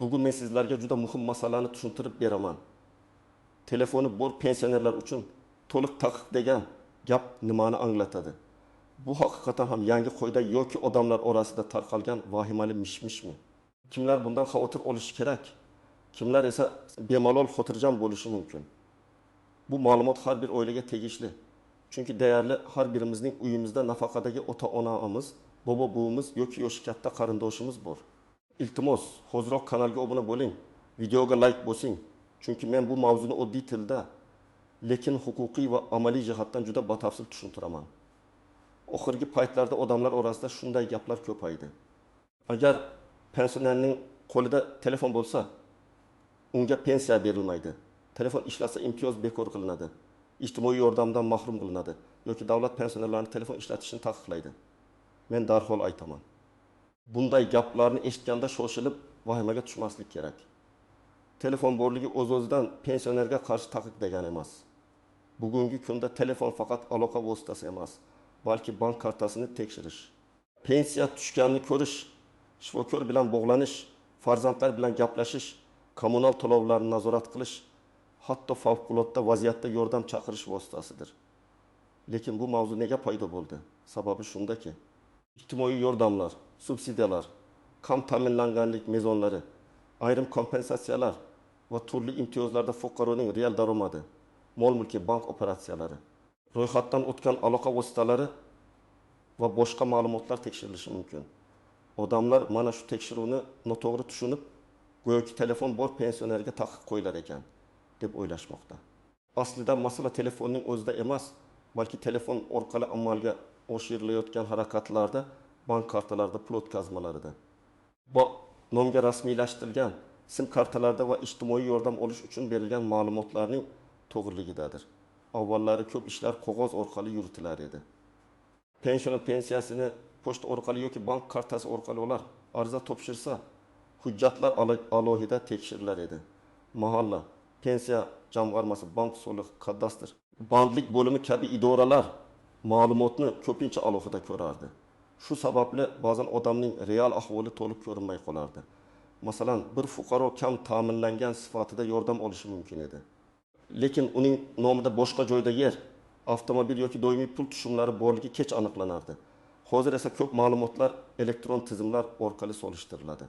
Bugun men sizlarga juda muhim masalani tushuntirib beraman. Telefoni bor pensionerlar uchun to'liq taqiq degan gap nimani anglatadi? Bu haqiqatan ham yangi qoida yoki odamlar orasida tarqalgan vahimali mish-mishmi? Kimlar bundan xavotir olishi kerak? Kimlar esa bemalol xotirjam bo'lishi mumkin? Bu ma'lumot har bir oilaga tegishli. Chunki deyarli har birimizning uyimizda nafaqadagi ota-onamiz, bobo-buvimiz yoki yoshi katta qarindoshimiz bor. Iltimos, hoziroq kanalga obuna bo'ling, videoga like bosing. Chunki men bu mavzuni oddiy tilda, lekin huquqiy va amaliy jihatdan juda batafsil tushuntiraman. Oxirgi paytlarda odamlar orasida shunday gaplar ko'paydi. Agar pensionerning qo'lida telefon bo'lsa, unga pensiya berilmaydi. Telefon ishlatsa imtiyoz bekor qilinadi. Ijtimoiy yordamdan mahrum qilinadi yoki davlat pensionerlarni telefon ishlatishini taqiqlaydi. Men darhol aytaman. Bunday gaplarni eshitganda shoshilib vahimaga tushmaslik kerak. Telefon borligi o'z-o'zidan pensionerga qarshi taqiq degani emas. Bugungi kunda telefon faqat aloqa vositasi emas, balki bank kartasini tekshirish, pensiya tushganini ko'rish, shifokor bilan bog'lanish, farzandlar bilan gaplashish, kommunal to'lovlarni nazorat qilish, hatto favqulodda vaziyatda yordam chaqirish vositasidir. Lekin bu mavzu nega paydo bo'ldi? Sababi shundaki, ijtimoiy yordamlar, subsidiyalar, kam ta'minlanganlik mezonlari, ayrim kompensatsiyalar va turli imtiyozlarda fuqaroning real daromadi, mol-mulki, bank operatsiyalari, ro'yxatdan o'tgan aloqa vositalari va boshqa ma'lumotlar tekshirilishi mumkin. Odamlar mana shu tekshiruvni noto'g'ri tushunib, go'yoki telefon bor pensionerga taqiq qo'yilar ekan deb o'ylashmoqda. Aslida masala telefonning o'zida emas, balki telefon orqali amalga oshirilayotgan harakatlarda, bank kartalarida, pul o'tkazmalarida. Bu nomga rasmiylashtirilgan sim kartalarda va ijtimoiy yordam olish uchun berilgan ma'lumotlarning to'g'riligidadir. Avvallari ko'p ishlar qog'oz orqali yuritilar edi. Pensioner pensiyasini pochta orqali yoki bank kartasi orqali olar, ariza topshirsa, hujjatlar alohida tekshirilar edi. Mahalla, pensiya jamg'armasi, bank soliq, kadastr, bandlik bo'limi kabi idoralar ma'lumotni ko'pincha alohida ko'rardi. Shu sababli ba'zan odamning real ahvoli to'liq ko'rinmay qolardi. Masalan, bir fuqaro kam ta'minlangan sifatida yordam olishi mumkin edi. Lekin uning nomida boshqa joyda yer, avtomobil yoki doimiy pul tushumlari borligi kech aniqlanardi. Hozir esa ko'p ma'lumotlar elektron tizimlar orqali solishtiriladi.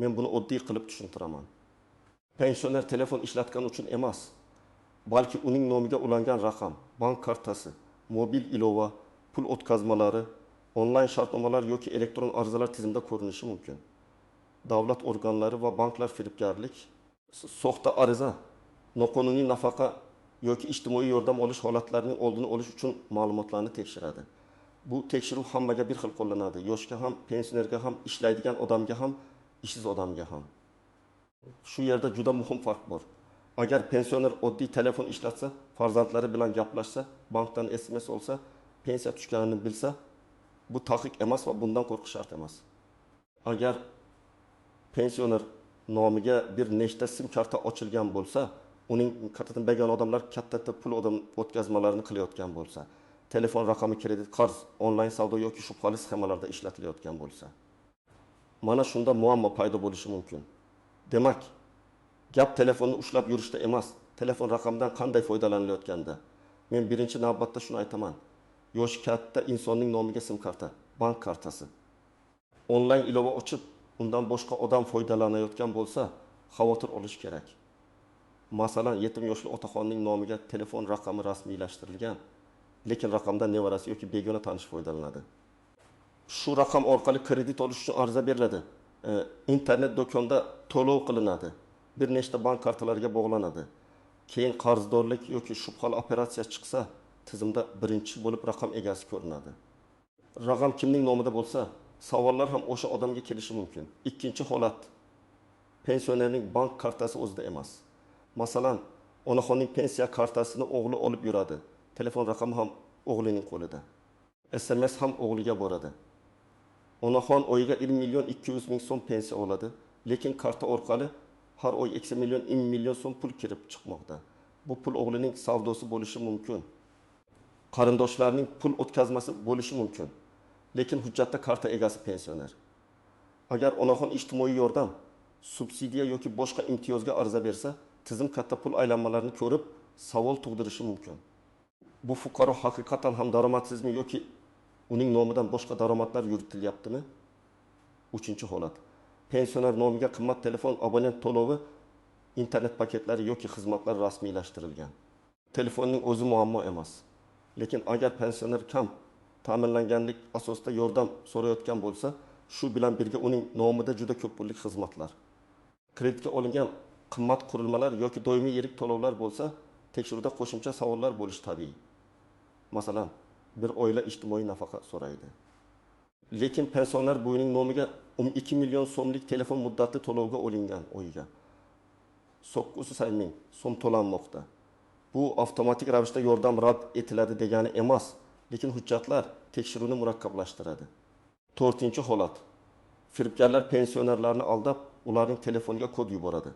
Men buni oddiy qilib tushuntiraman. Pensioner telefon ishlatgan uchun emas, balki uning nomiga ulangan raqam, bank kartasi, mobil ilova, pul o'tkazmalari, onlayn shartnomalar yoki elektron arizalar tizimda ko'rinishi mumkin. Davlat organlari va banklar firibgarlik, soxta ariza, noqonuniy nafaqa yoki ijtimoiy yordam olish holatlarining oldini olish uchun ma'lumotlarni tekshiradi. Bu tekshiruv hammaga bir xil qo'llanadi. Yoshga ham, pensionerga ham, ishlaydigan odamga ham, ishsiz odamga ham. Shu yerda juda muhim farq bor. Agar pensioner oddiy telefon ishlatsa, farzandlari bilan gaplashsa, bankdan SMS olsa, pensiya tushganini bilsa, bu taqiq emas va bundan qo'rqish shart emas. Agar pensioner nomiga bir nechta sim karta ochilgan bo'lsa, uning kartadan begona odamlar katta pul o'tkazmalarini qilayotgan bo'lsa, telefon raqami kredit, qarz, onlayn savdo yoki shubhali sxemalarda ishlatilayotgan bo'lsa, mana shunda muammo paydo bo'lishi mumkin. Demak, gap telefonni ushlab yurishda emas, telefon raqamidan qanday foydalanilayotganda. Men birinchi navbatda shuni aytaman. Yoshi katta insonning nomiga sim karta, bank kartasi, onlayn ilova ochib, undan boshqa odam foydalanayotgan bo'lsa, xavotir olish kerak. Masalan, yetim yoshli otaxonning nomiga telefon raqami rasmiylashtirilgan, lekin raqamdan nevarasi yoki begona tanish foydalanadi. Shu raqam orqali kredit olish uchun ariza beriladi. Internet do'konda to'lov qilinadi. Bir nechta bank kartalariga bog'lanadi. Keyin qarzdorlik yoki shubhali operatsiya chiqsa, tizimda birinchi bo'lib raqam egasi ko'rinadi. Raqam kimning nomida bo'lsa, savollar ham o'sha odamga kelishi mumkin. Ikkinchi holat, pensionerning bank kartasi o'zida emas. Masalan, onaxonning pensiya kartasini o'g'li olib yuradi. Telefon raqami ham o'g'lining qo'lida. SMS ham o'g'liga boradi. Onaxon oyiga 1 million 200 ming so'm pensiya oladi, lekin karta orqali har oy 2 million 1 million so'm pul kirib chiqmoqda. Bu pul o'g'lining savdosi bo'lishi mumkin. Qarindoshlarning pul o'tkazmasi bo'lishi mumkin. Lekin hujjatda karta egasi pensioner. Agar onaxon ijtimoiy yordam subsidiya yoki boshqa imtiyozga ariza bersa, tizim katta pul aylanmalarini ko'rib, savol tug'dirishi mumkin. Bu fuqaro haqiqatan ham daromadsizmi yoki uning nomidan boshqa daromadlar yuritilyaptimi? Uchinchi holat. Pensioner nomiga qimmat telefon, abonent to'lovi, internet paketlari yoki xizmatlar rasmiylashtirilgan. Telefonning o'zi muammo emas. Lekin agar pensioner kam ta'minlanganlik asosida yordam so'rayotgan bo'lsa, shu bilan birga uning nomida juda ko'p pullik xizmatlar, kreditga olingan qimmat qurilmalar yoki doimiy yirik to'lovlar bo'lsa, tekshiruvda qo'shimcha savollar bo'lishi tabiiy. Masalan, bir oila ijtimoiy nafaqa so'raydi. Lekin pensioner buvining nomiga 12 million so'mlik telefon muddatli to'lovga olingan oyiga. 900 ming so'm to'lanmoqda. Bu avtomatik ravishda yordam rad etiladi degani emas, lekin hujjatlar tekshiruvni murakkablashtiradi. To'rtinchi holat. Firibgarlar pensionerlarni aldab, ularning telefoniga kod yuboradi.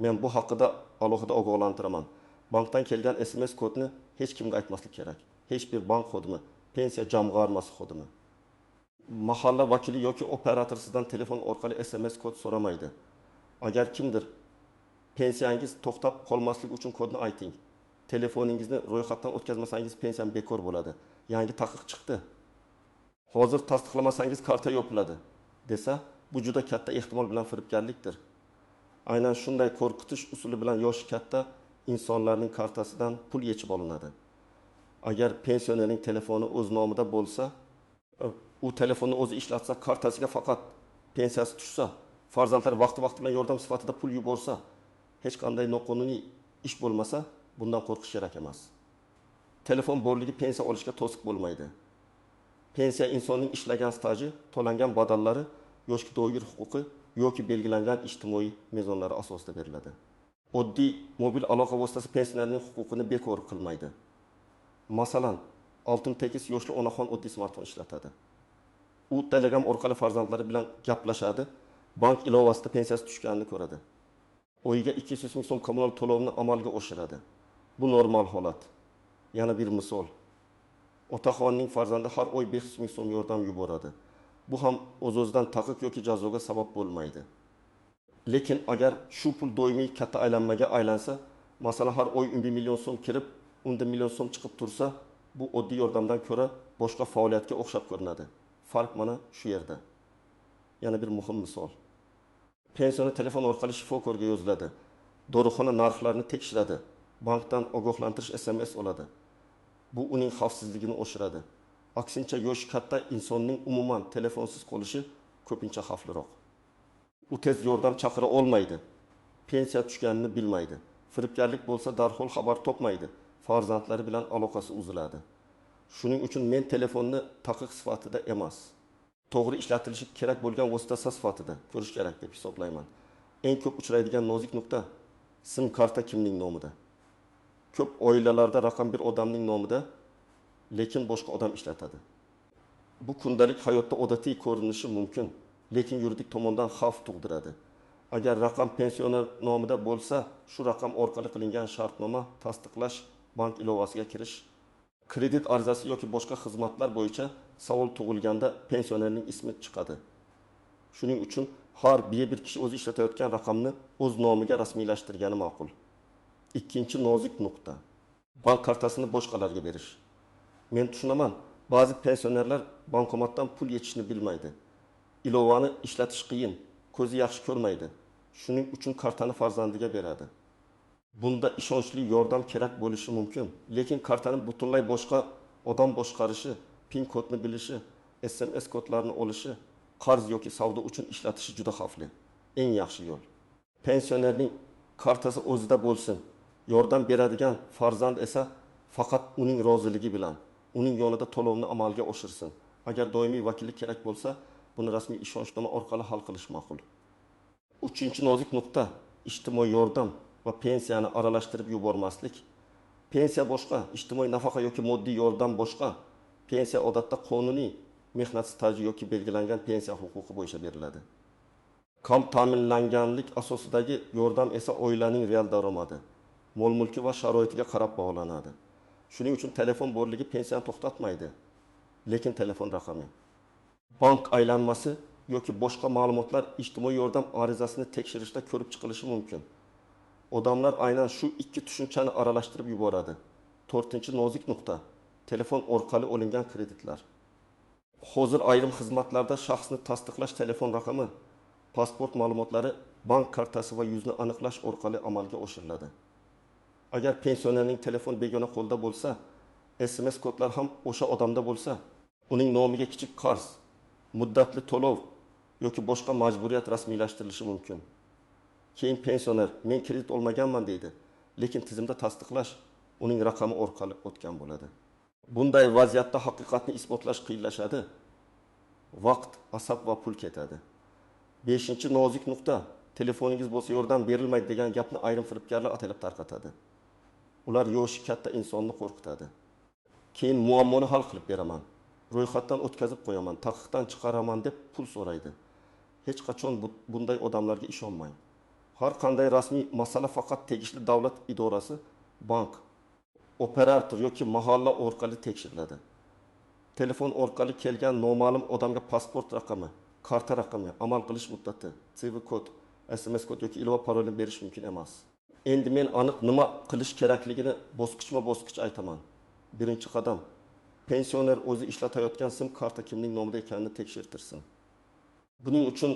Men bu haqida alohida ogohlantiraman. Bankdan kelgan SMS kodni hech kimga aytmaslik kerak. Hech bir bank xodimi, pensiya jamg'armasi xodimi, mahalla vakili yoki operator sizdan telefon orqali SMS kod so'ramaydi. Agar kimdir pensiyangiz to'xtab qolmasligi uchun kodni ayting, telefoningizni ro'yxatdan o'tkazmasangiz pensiyam bekor bo'ladi, yangi taqiq chiqdi, hozir tasdiqlamasangiz karta yopiladi desa, bu juda katta ehtimol bilan firibgarlikdir. Aynan shunday qo'rqitish usuli bilan yoshi katta insonlarning kartasidan pul yechib olinadi. Agar pensionerning telefoni o'z nomida bo'lsa, u telefonni o'zi ishlatsa, kartasiga faqat pensiyasi tushsa, farzandlar vaqti-vaqti bilan yordam sifatida pul yuborsa, hech qanday noqonuniy ish bo'lmasa, bundan qo'rqish kerak emas. Telefon borligi pensiya olishga to'siq bo'lmaydi. Pensiya insonning ishlagan staji, to'langan badallari, yoki doir huquqi yoki belgilangan ijtimoiy mezonlari asosida beriladi. Oddiy mobil aloqa vositasi pensionerning huquqini bekor qilmaydi. Masalan, 68 yoshli onaxon oddiy smartfon ishlatadi. U Telegram orqali farzandlari bilan gaplashadi, bank ilovasida pensiyasi tushganini ko'radi. Oyiga 200 ming so'm kommunal to'lovni amalga oshiradi. Bu normal holat. Yana bir misol. Otaxonning farzandi har oy 500 ming so'm yordam yuboradi. Bu ham o'z-o'zidan taqiq yoki jazoga sabab bo'lmaydi. Lekin agar shu pul doimiy katta aylanmaga aylansa, masalan har oy 11 million so'm kirib, 10 million so'm chiqib tursa, bu oddiy yordamdan ko'ra boshqa faoliyatga o'xshab ko'rinadi. Farq mana shu yerda. Yana bir muhim misol. Pensioner telefon orqali shifokorga yoziladi, dorixona narxlarini tekshiradi, bankdan ogohlantirish SMS oladi. Bu uning xavfsizligini oshiradi. Aksincha yoshi katta insonning umuman telefonsiz qolishi ko'pincha xavfliroq. U tez yordam chaqira olmaydi, pensiya tushganini bilmaydi, firibgarlik bo'lsa darhol xabar topmaydi, farzandlari bilan aloqasi uziladi. Shuning uchun men telefonni taqiq sifatida emas, to'g'ri ishlatilishi kerak bo'lgan vosita sifatida ko'rish kerak deb hisoblayman. Eng ko'p uchraydigan nozik nuqta SIM karta kimning nomida? Ko'p oilalarda raqam bir odamning nomida, lekin boshqa odam ishlatadi. Bu kundalik hayotda odatiy ko'rinishi mumkin, lekin yuridik tomondan xavf tug'diradi. Agar raqam pensioner nomida bo'lsa, shu raqam orqali qilingan shartnoma tasdiqlash, bank ilovasiga kirish, kredit arizasi yoki boshqa xizmatlar bo'yicha savol tug'ilganda pensionerning ismi chiqadi. Shuning uchun har bir kishi o'zi ishlatayotgan raqamni o'z nomiga rasmiylashtirgani ma'qul. Ikkinchi nozik nuqta. Bank kartasini boshqalarga berish. Men tushunaman, ba'zi pensionerlar bankomatdan pul yechishni bilmaydi. Ilovani ishlatish qiyin, ko'zi yaxshi ko'rmaydi. Shuning uchun kartani farzandiga beradi. Bunda ishonchli yordam kerak bo'lishi mumkin, lekin kartani butunlay boshqa odam boshqarishi, PIN kodni bilishi, SMS kodlarini olishi, qarz yoki savdo uchun ishlatishi juda xavfli. Eng yaxshi yo'l. Pensionerning kartasi o'zida bo'lsin. Yordam beradigan farzand esa faqat uning roziligi bilan, uning yonida to'lovni amalga oshirsin. Agar doimiy vakillik kerak bo'lsa, buni rasmiy ishonchnoma orqali hal qilish ma'qul. Uchinchi nozik nuqta ijtimoiy yordam va pensiyani aralashtirib yubormaslik. Pensiya boshqa, ijtimoiy nafaqa yoki moddiy yordam boshqa. Pensiya odatda qonuniy mehnat staji yoki belgilangan pensiya huquqi bo'yicha beriladi. Kam ta'minlanganlik asosidagi yordam esa oilaning real daromadi, mol-mulki va sharoitiga qarab bog'lanadi. Shuning uchun telefon borligi pensiyani to'xtatmaydi, lekin telefon raqami, bank aylanmasi yoki boshqa ma'lumotlar ijtimoiy yordam arizasini tekshirishda ko'rib chiqilishi mumkin. Odamlar aynan shu ikki tushunchani aralashtirib yuboradi. To'rtinchi nozik nuqta: telefon orqali olingan kreditlar. Hozir ayrim xizmatlarda shaxsni tasdiqlash telefon raqami, pasport ma'lumotlari, bank kartasi va yuzni aniqlash orqali amalga oshiriladi. Agar pensionerning telefon begona qo'lda bo'lsa, SMS kodlar ham o'sha odamda bo'lsa, uning nomiga kichik qarz, muddatli to'lov yoki boshqa majburiyat rasmiylashtirilishi mumkin. Keyin pensioner "Men kredit olmaganman" deydi, lekin tizimda tasdiqlash uning raqami orqali o'tgan bo'ladi. Bunday vaziyatda haqiqatni isbotlash qiyinlashadi. Vaqt, asab va pul ketadi. Beshinchi nozik nuqta: telefoningiz bo'lsa yordam berilmaydi degan gapni ayrim firibgarlar ataylab tarqatadi. Ular yoshi katta insonni qo'rqitadi. Keyin muammoni hal qilib beraman, ro'yxatdan o'tkazib qo'yaman, taqiqdan chiqaraman deb pul so'raydi. Hech qachon bunday odamlarga ishonmang. Har qanday rasmiy masala faqat tegishli davlat idorasi, bank, operator yoki mahalla orqali tekshiriladi. Telefon orqali kelgan noma'lum odamga pasport raqami, karta raqami, amal qilish muddati, CV kod, SMS kod yoki ilova parolini berish mumkin emas. Endi men aniq nima qilish kerakligini bosqichma-bosqich aytaman. Birinchi qadam: pensioner o'zi ishlatayotgan SIM karta kimning nomida ekanini tekshirtirsin. Buning uchun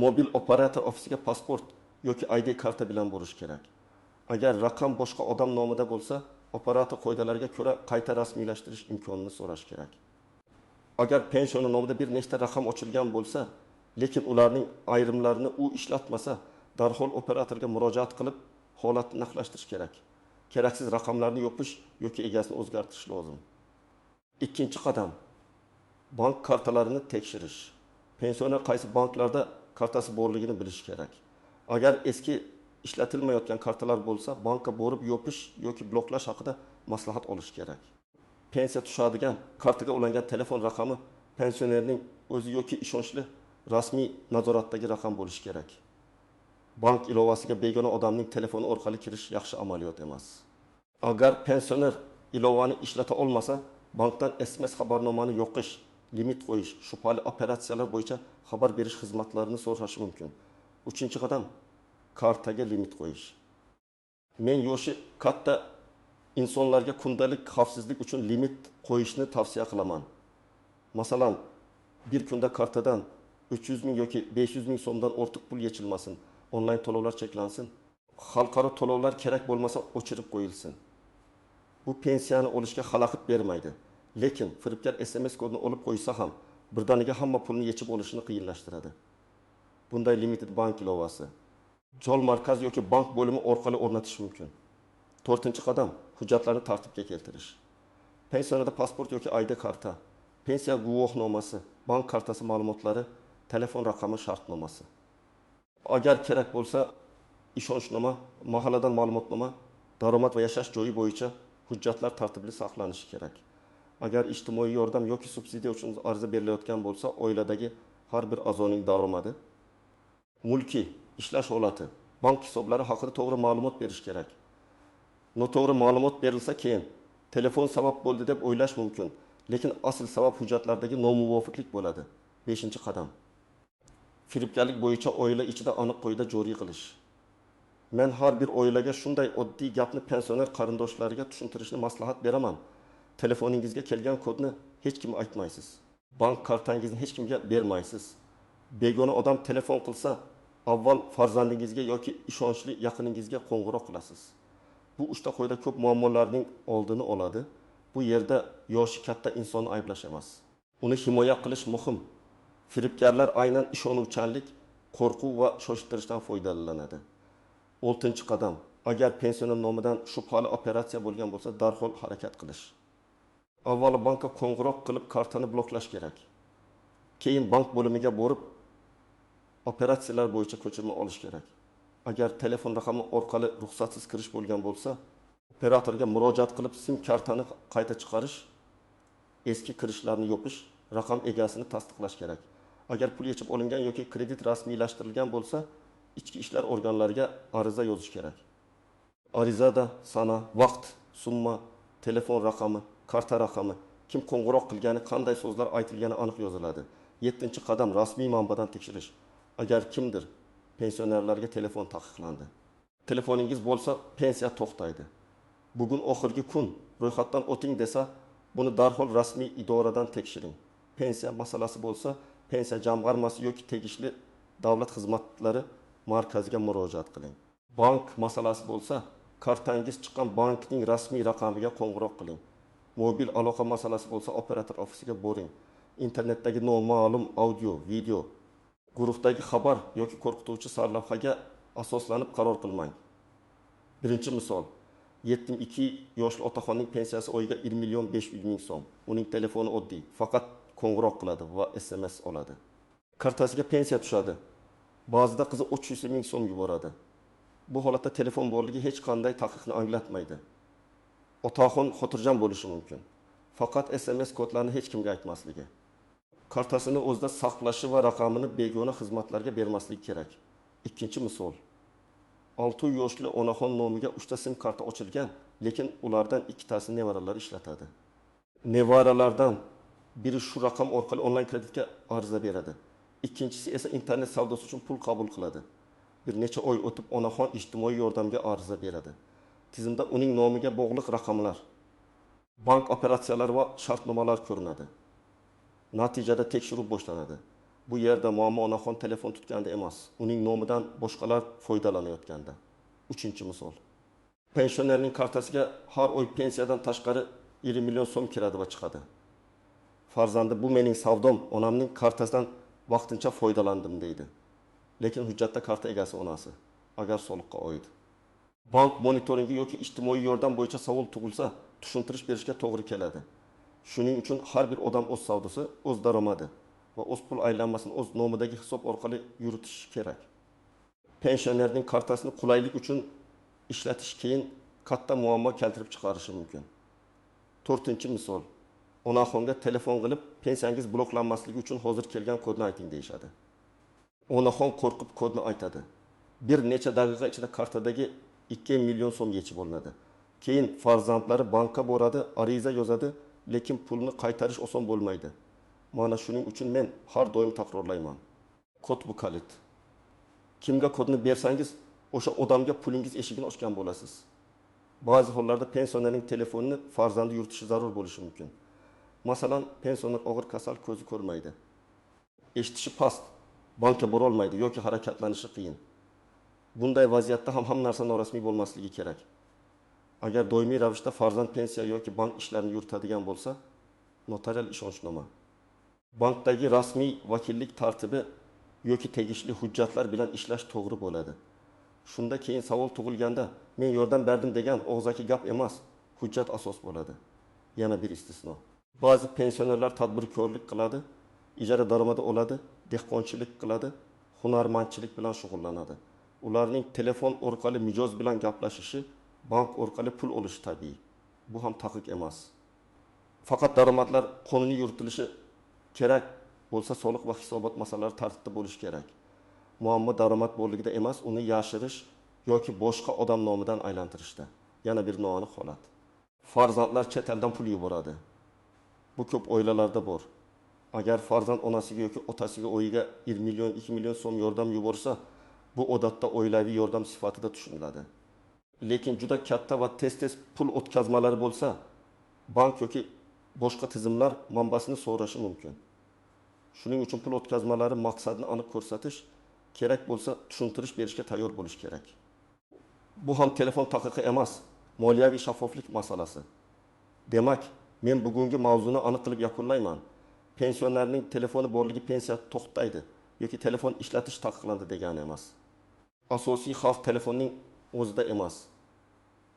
mobil operator ofisiga pasport yoki ID karta bilan borish kerak. Agar raqam boshqa odam nomida bo'lsa, operator qoidalariga ko'ra qayta rasmiylashtirish imkonini so'rash kerak. Agar pensioner nomida bir nechta raqam ochilgan bo'lsa, lekin ularning ayrimlarini u ishlatmasa, darhol operatorga murojaat qilib, holatni aniqlashtirish kerak. Keraksiz raqamlarni yopish yoki egasini o'zgartirish lozim. Ikkinchi qadam: bank kartalarini tekshirish. Pensioner qaysi banklarda kartasi borligini bilish kerak. Agar eski ishlatilmayotgan kartalar bo'lsa, bankka borib yopish yoki bloklash haqida maslahat olish kerak. Pensiya tushadigan kartaga ulangan telefon raqami pensionerning o'zi yoki ishonchli rasmiy nazoratdagi raqam bo'lishi kerak. Bank ilovasiga begona odamning telefoni orqali kirish yaxshi amaliyot emas. Agar pensioner ilovani ishlata olmasa, bankdan SMS xabarnomani yoqish, limit qo'yish, shubhali operatsiyalar bo'yicha xabar berish xizmatlarini so'rashi mumkin. Uchinchi qadam: kartaga limit qo'yish. Men yoshi katta insonlarga kundalik xavfsizlik uchun limit qo'yishni tavsiya qilaman. Masalan, bir kunda kartadan 300 ming yoki 500 ming so'mdan ortiq pul yechilmasin, onlayn to'lovlar cheklansin, xalqaro to'lovlar kerak bo'lmasa o'chirib qo'yilsin. Bu pensiyani olishga xalaqit bermaydi, lekin firibgar SMS kodini olib qo'ysa ham birdaniga hamma pulni yechib olishini qiyinlashtiradi. Bunday limited bank ilovasi jol markaz yoki bank bo'limi orqali o'rnatish mumkin. To'rtinchi qadam: hujjatlarni tartibga keltirish. Pensionerda pasport yoki ID karta, pensiya guvohnomasi, bank kartasi ma'lumotlari, telefon raqami, shartnomasi. Agar kerak bo'lsa, ishonchnoma, mahalladan ma'lumotnoma, daromad va yashash joyi bo'yicha hujjatlar tartibli saqlanishi kerak. Agar ijtimoiy yordam yoki subsidiya uchun ariza berilayotgan bo'lsa, oiladagi har bir a'zoning daromadi, mulki, ishlash holati, bank hisoblari haqida to'g'ri ma'lumot berish kerak. Noto'g'ri ma'lumot berilsa, keyin telefon sabab bo'ldi deb o'ylash mumkin, lekin asl sabab hujjatlardagi nomuvofiqlik bo'ladi. Beshinchi qadam: firibgarlik bo'yicha oila ichida aniq qoida joriy qilish. Men har bir oilaga shunday oddiy gapni pensioner qarindoshlariga tushuntirishni maslahat beraman. Telefoningizga kelgan kodni hech kimga aytmaysiz. Bank kartangizni hech kimga bermaysiz. Begona odam telefon qilsa, avval farzandingizga yoki ishonchli yaqiningizga qo'ng'iroq qilasiz. Bu uchta qoida ko'p muammolarning oldini oladi. Bu yerda yoshi katta insonni ayblash emas. Uni himoya qilish muhim. Firibgarlar aynan ishonuvchanlik, qo'rquv va shoshtirishdan foydalanadi. Oltinchi qadam: agar pensioner nomidan shubhali operatsiya bo'lgan bo'lsa, darhol harakat qilish. Avvalo bankka qo'ng'iroq qilib kartani bloklash kerak. Keyin bank bo'limiga borib operatsiyalar bo'yicha ko'chirma olish kerak. Agar telefon raqami orqali ruxsatsiz kirish bo'lgan bo'lsa, operatorga murojaat qilib SIM kartani qayta chiqarish, eski kirishlarni yopish, raqam egasini tasdiqlash kerak. Agar pul yechib olingan yoki kredit rasmiylashtirilgan bo'lsa, ichki ishlar organlariga ariza yozish kerak. Arizada sana, vaqt, summa, telefon raqami, karta raqami, kim qo'ng'iroq qilgani, qanday so'zlar aytilgani aniq yoziladi. Yettinchi qadam: rasmiy manbadan tekshirish. Agar kimdir pensionerlarga telefon taqiqlandi, telefoningiz bo'lsa, pensiya to'xtaydi, bugun oxirgi kun, ro'yxatdan o'ting desa, buni darhol rasmiy idoradan tekshiring. Pensiya masalasi bo'lsa, Pensiya jamg'armasi yoki tegishli davlat xizmatlari markaziga murojaat qiling. Bank masalasi bo'lsa, kartangiz chiqqan bankning rasmiy raqamiga qo'ng'iroq qiling. Mobil aloqa masalasi bo'lsa, operator ofisiga boring. Internetdagi noma'lum audio, video, guruhdagi xabar yoki qo'rqituvchi sarlavhaga asoslanib qaror qilmang. Birinchi misol: 72 yoshli otaxonning pensiyasi oyiga 1 million 500 ming so'm. Uning telefoni oddiy, faqat qo'ng'iroq qiladi va SMS oladi. Kartasiga pensiya tushadi. Ba'zida qizi 300 ming so'm yuboradi. Bu holatda telefon borligi hech qanday taqiqni anglatmaydi. Otaxon xotirjam bo'lishi mumkin. Faqat SMS kodlarini hech kimga aytmasligi, kartasini o'zida saqlashi va raqamini begona xizmatlarga bermasligi kerak. Ikkinchi misol: 6 yoshli onaxon nomiga 3 ta sim karta ochilgan, lekin ulardan ikkitasini nevaralari ishlatadi. Nevaralardan biri shu raqam orqali onlayn kreditga ariza beradi. Ikkinchisi esa internet savdosi uchun pul qabul qiladi. Bir necha oy o'tib onaxon ijtimoiy yordamga ariza beradi. Tizimda uning nomiga bog'liq raqamlar, bank operatsiyalari va shartnomalar ko'rinadi. Natijada tekshiruv boshlanadi. Bu yerda muammo onaxon telefon tutganda emas, uning nomidan boshqalar foydalanayotganda. Uchinchi misol: pensionerning kartasiga har oy pensiyadan tashqari 1 million so'm kiradi va chiqadi. Farzandi bu mening savdom, onamning kartasidan vaqtincha foydalandim deydi. Lekin hujjatda karta egasi onasi, agar soliqqa oid bank monitoringi yoki ijtimoiy yordam bo'yicha savol tug'ilsa, tushuntirish berishga to'g'ri keladi. Shuning uchun har bir odam o'z savdosi, o'z daromadi va o'z pul aylanmasini o'z nomidagi hisob orqali yuritishi kerak. Pensionerning kartasini qulaylik uchun ishlatish keyin katta muammo keltirib chiqarishi mumkin. To'rtinchi misol: onaxonga telefon qilib, pensiyangiz bloklanmasligi uchun hozir kelgan kodni ayting deyishadi. Onaxon qo'rqib kodni aytadi. Bir necha daqiqa ichida kartadagi 2 million so'm yechib olinadi. Keyin farzandlari bankka boradi, ariza yozadi, lekin pulni qaytarish oson bo'lmaydi. Mana shuning uchun men har doim takrorlayman. Kod bu kalit. Kimga kodni bersangiz, o'sha odamga pulingiz eshigini ochgan bo'lasiz. Ba'zi hollarda pensionerning telefonini farzandi yuritishi zarur bo'lishi mumkin. Masalan, pensioner og'ir kasal, ko'zi ko'rmaydi. Eshitishi past, bankka bora olmaydi yoki harakatlanishi qiyin. Bunday vaziyatda ham hamma narsa norasmiy bo'lmasligi kerak. Agar doimiy ravishda farzand pensiya yoki bank ishlarini yuritadigan bo'lsa, notarial ishonchnoma, bankdagi rasmiy vakillik tartibi yoki tegishli hujjatlar bilan ishlash to'g'ri bo'ladi. Shunda keyin savol tug'ilganda men yordam berdim degan og'zaki gap emas, hujjat asos bo'ladi. Yana bir istisno: ba'zi pensionerlar tadbirkorlik qiladi, ijara daromadi oladi, dehqonchilik qiladi, hunarmandchilik bilan shug'ullanadi. Ularning telefon orqali mijoz bilan gaplashishi, bank orqali pul olishi tabiiy. Bu ham taqiq emas. Faqat daromadlar qonuniy yuritilishi kerak bo'lsa, soliq va hisobot masalalari tartibda bo'lishi kerak. Muammo daromad borligida emas, uni yashirish yoki boshqa odam nomidan aylantirishda. Yana bir noaniq holat: farzandlar chet eldan pul yuboradi. Bu ko'p oilalarda bor. Agar farzand onasiga yoki otasiga oyiga 1 million, 2 million so'm yordam yuborsa, bu odatda oilaviy yordam sifatida tushuniladi. Lekin juda katta va tez-tez pul o'tkazmalari bo'lsa, bank yoki boshqa tizimlar manbasini so'rashi mumkin. Shuning uchun pul o'tkazmalari maqsadini aniq ko'rsatish, kerak bo'lsa tushuntirish berishga tayyor bo'lish kerak. Bu ham telefon taqiqi emas, moliyaviy shaffoflik masalasi. Demak, men bugungi mavzuni aniq qilib yakunlayman. Pensionerning telefoni borligi pensiya to'xtaydi yoki telefon ishlatish taqiqlandi degani emas. Asosiy xavf telefonning o'zida emas,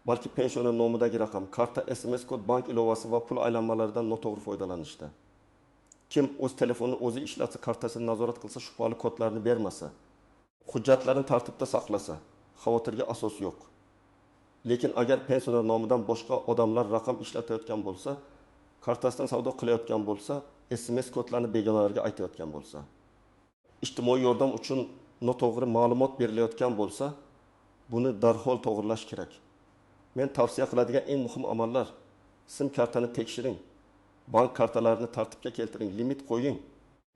balki pensioner nomidagi raqam, karta, SMS kod, bank ilovasi va pul aylanmalaridan noto'g'ri foydalanishda. Kim o'z telefonini o'zi ishlatsa, kartasini nazorat qilsa, shubhali kodlarni bermasa, hujjatlarni tartibda saqlasa, xavotirga asos yo'q. Lekin agar pensioner nomidan boshqa odamlar raqam ishlatayotgan bo'lsa, kartasidan savdo qilayotgan bo'lsa, SMS kodlarini begonalarga aytayotgan bo'lsa, ijtimoiy yordam uchun noto'g'ri ma'lumot berilayotgan bo'lsa, buni darhol to'g'rilash kerak. Men tavsiya qiladigan eng muhim amallar: sim kartani tekshiring, bank kartalarini tartibga keltiring, limit qo'ying,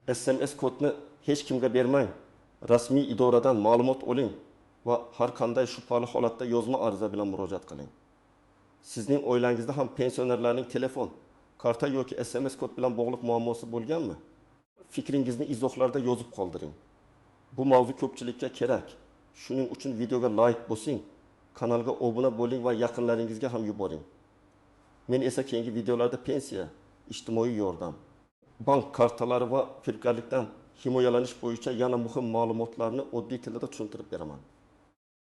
SMS kodni hech kimga bermang, rasmiy idoradan ma'lumot oling va har qanday shubhali holatda yozma ariza bilan murojaat qiling. Sizning oilangizda ham pensionerlarning telefon, karta yoki SMS kod bilan bog'liq muammosi bo'lganmi? Fikringizni izohlarda yozib qoldiring. Bu mavzu ko'pchilikka kerak. Shuning uchun videoga like bosing, kanalga obuna bo'ling va yaqinlaringizga ham yuboring. Men esa keyingi videolarda pensiya, ijtimoiy yordam, bank kartalari va firibgarlikdan himoyalanish bo'yicha yana muhim ma'lumotlarni oddiy tilda tushuntirib beraman.